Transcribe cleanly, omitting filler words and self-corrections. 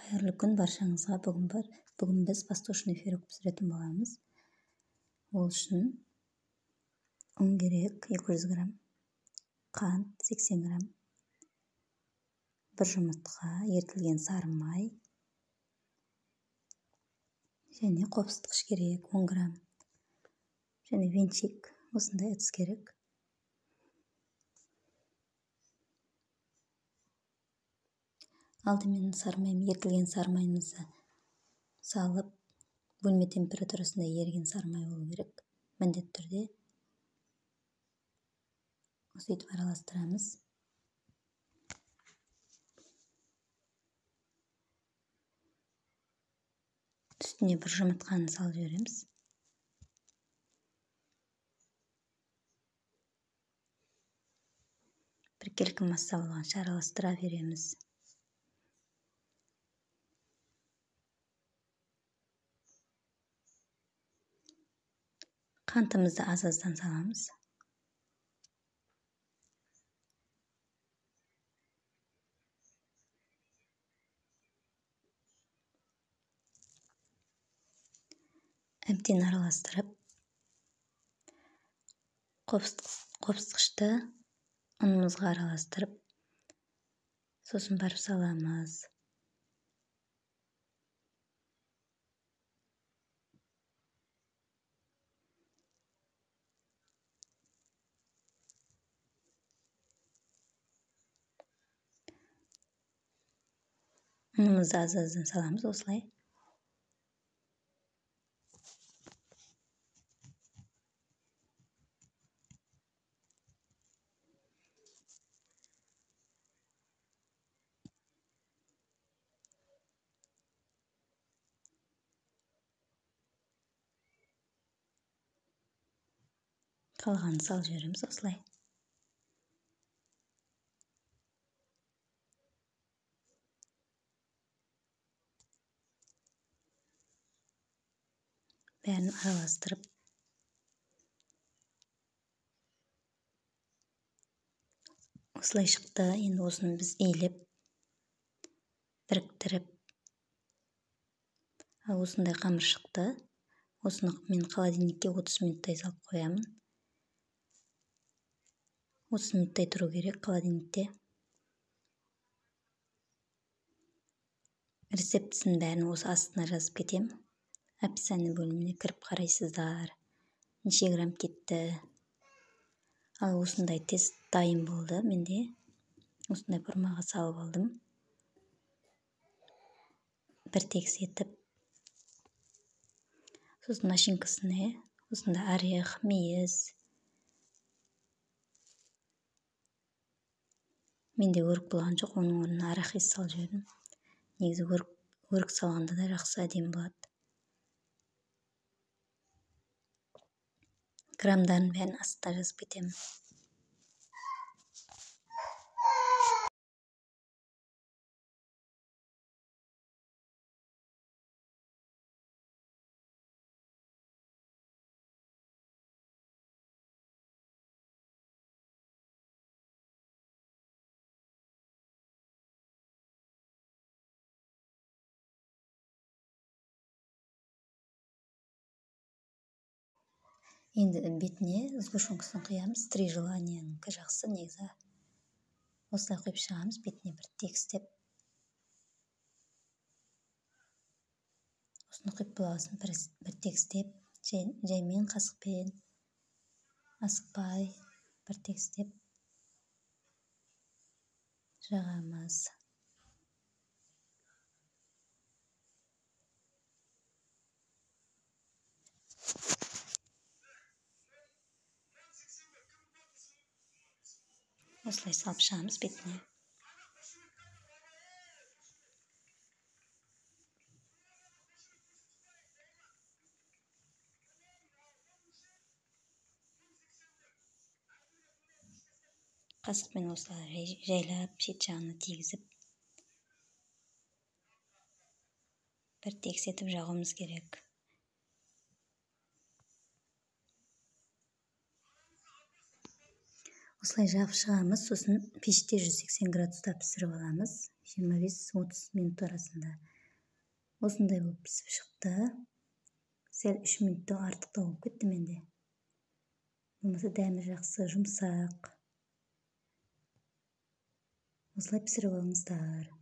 Қайырлы күн баршаңызға. Бүгін біз воздушный пирог пісіретін боламыз. Ол үшін ұн керек 200 грамм, қант 80 грамм, бір жұмыртқа, ерітілген сары май және қопсытқыш керек 10 грамм және венчик, осындай ыдыс керек. Алдымен ерітілген сары майымызды салып, бөлме температурасында еріген сары май болу керек міндетті түрде. Сөйтіп араластырамыз. Үстіне бір жұмыртқаны салып жібереміз. Біркелкі масса болғанша араластыра береміз. Қантымызды аз-аздан саламыз. Әбден араластырып, қопсытқышты ұнымызға араластырып, сосын барып саламыз. Ұнымызды аз-аздан саламыз осылай. Қалғанын салып жібереміз осылай. Бәрін араластырып, осылай шықты. Енді осыны біз илеп, біріктіріп, осындай қамыр шықты. Осыны мен холодильникке 30 минуттай салып қоямын. 30 минуттай тұру керек холодильникте. Рецептісін бәрін осы астына жазып кетемін. Описание бөліміне кіріп қарайсыздар, неше грамм кетті. Ал осындай тест дайын болды менде. Осындай бұрмаға салып алдым. Бір тегіс етіп. Сосын начинкасына осындай орех, мейіз. Менде өрік болған жоқ, оның орнына арахис салып жібердім. Негізі өрік салғанда да жақсы әдемі болады. Грамдарын бәрін астына жазып кетемін. Енді бетіне сгущенкасын құямыз. Три желаниянікі жақсы негізі. Осылай құйып шығамыз бетіне бір тегістеп. Осыны құйып болғасын бір тегістеп, жаймен қасықпен асықпай бір тегістеп жағамыз. Осылай салып шығамыз бетіне. Қасықпен осылай жайлап шет жағына тигізіп, бір тегіс етіп жағуымыз керек. Осылай жағып шығамыз, сосын пеште 180 градуста пісіріп аламыз 25-30 минут арасында. Осындай болып пісіп шықты. Сәл 3 минуттан артықтау болып кетті менде. Болмаса дәмі жақсы, жұмсақ. Осылай пісіріп алыңыздар.